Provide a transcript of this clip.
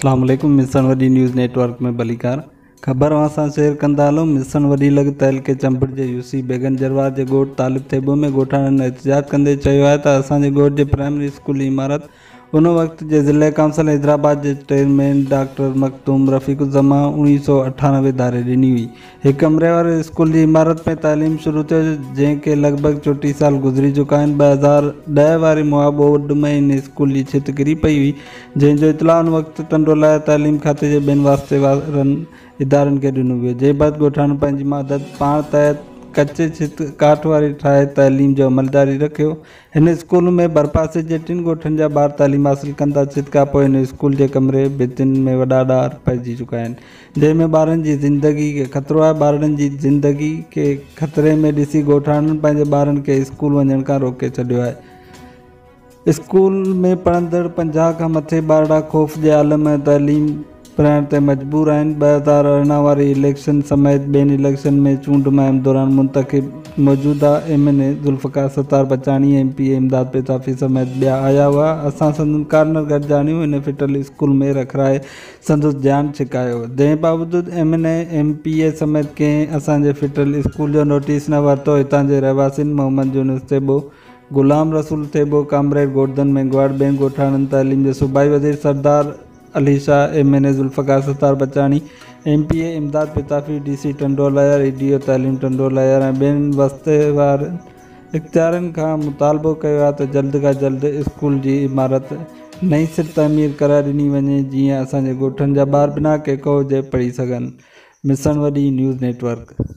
اسلام عليڪم مسڻ وڏي نيوز نيٽ ورڪ ۾ ڀليڪار خبر اوهان سان شيئر ڪندا هلون مسڻ وڏي لڳ تعلقي چمبڙ جي يوسي بيگن جروار جي ڳوٺ طالب ٿيٻو ۾ ڳوٺاڻن احتجاج ڪندي چيو آهي ته اسان جي ڳوٺ جي پرائمري اسڪول جي عمارت ان وقت جي ضلعي ڪائونسل حيدرآباد جي چيئرمين ڊاڪٽر مخدوم رفيق الزمان 1998 ڌاري ڏني هئي. هڪ ڪمري واري اسڪول جي عمارت ۾ تعليم شروع ٿيو جنهن کي لڳ ڀڳ 34 سال گذري چڪا آهن. 2010 واري مها ٻوڏ ۾ هن اسڪول جي ڇت ڪري پئي هئي جنهن جو اطلاع ان وقت ٽنڊوالهيار تعليم کاتي جي ٻين واسطي وارن ادارن کي ڏنو ويو، جنهن بعد ڳوٺاڻن پنهنجي مدد پاڻ تحت ڪچي ڇت ڪاٺ واري ٺاهي تعليم جو عمل جاري رکيو. هن اسڪول ۾ ڀرپاسي جي ٽن ڳوٺن جا ٻار تعليم حاصل ڪن ٿا. ڇت کانپوء هن اسڪول جي ڪمري ڀتين ۾ وڏا ڏار پئجي چڪا آهن، جنهن ۾ ٻارن جي زندگي کي خطرو آهي. ٻارڙن جي زندگي کي خطري ۾ ڏسي ڳوٺاڻن پنهنجي ٻارن کي اسڪول وڃڻ کان روڪي ڇڏيو آهي. اسڪول ۾ پڙهندڙ 50 کان مٿي ٻارڙا خوف جي عالم ۾ تعليم پرائڻ تي مجبور آهن. 2018 واري اليڪشن سميت ٻين اليڪشن ۾ چونڊ مهم دوران منتخب موجوده M N A Zulfiqar Sattar Bachani, M P A Imdad Pitafi سميت ٻيا آيا هئا. اسان سندن ڪارنر گڏجاڻيون هن ڦٽل اسڪول ۾ رکرائي سندس ڌيان ڇڪايو. جنهن باوجود M N A, M P A سميت ڪنهن اسان جي ڦٽل اسڪول جو نوٽيس نه ورتو. هتان جي رهواسين محمد يونس ٿيٻو، غلام رسول ٿيٻو، ڪامريڊ گوردن مينگهواڙ، ٻين ڳوٺاڻن تعليم جي صوبائي وزير Sardar Ali Shah, M N A Zulfiqar Sattar Bachani, M P A Imdad Pitafi, D C Tando Allahyar, A D O تعليم ٽنڊو الهيار ۽ ٻين واسطيوارن اختيارين کان مطالبو ڪيو آهي ته جلد کان جلد اسڪول جي عمارت نئين سر تعمير ڪرائي ڏني وڃي جيئن اسان جي ڳوٺن جا ٻار بنا ڪنهن خوف جي پڙهي سگهن. مسڻ وڏي نيوز نيٽ ورڪ.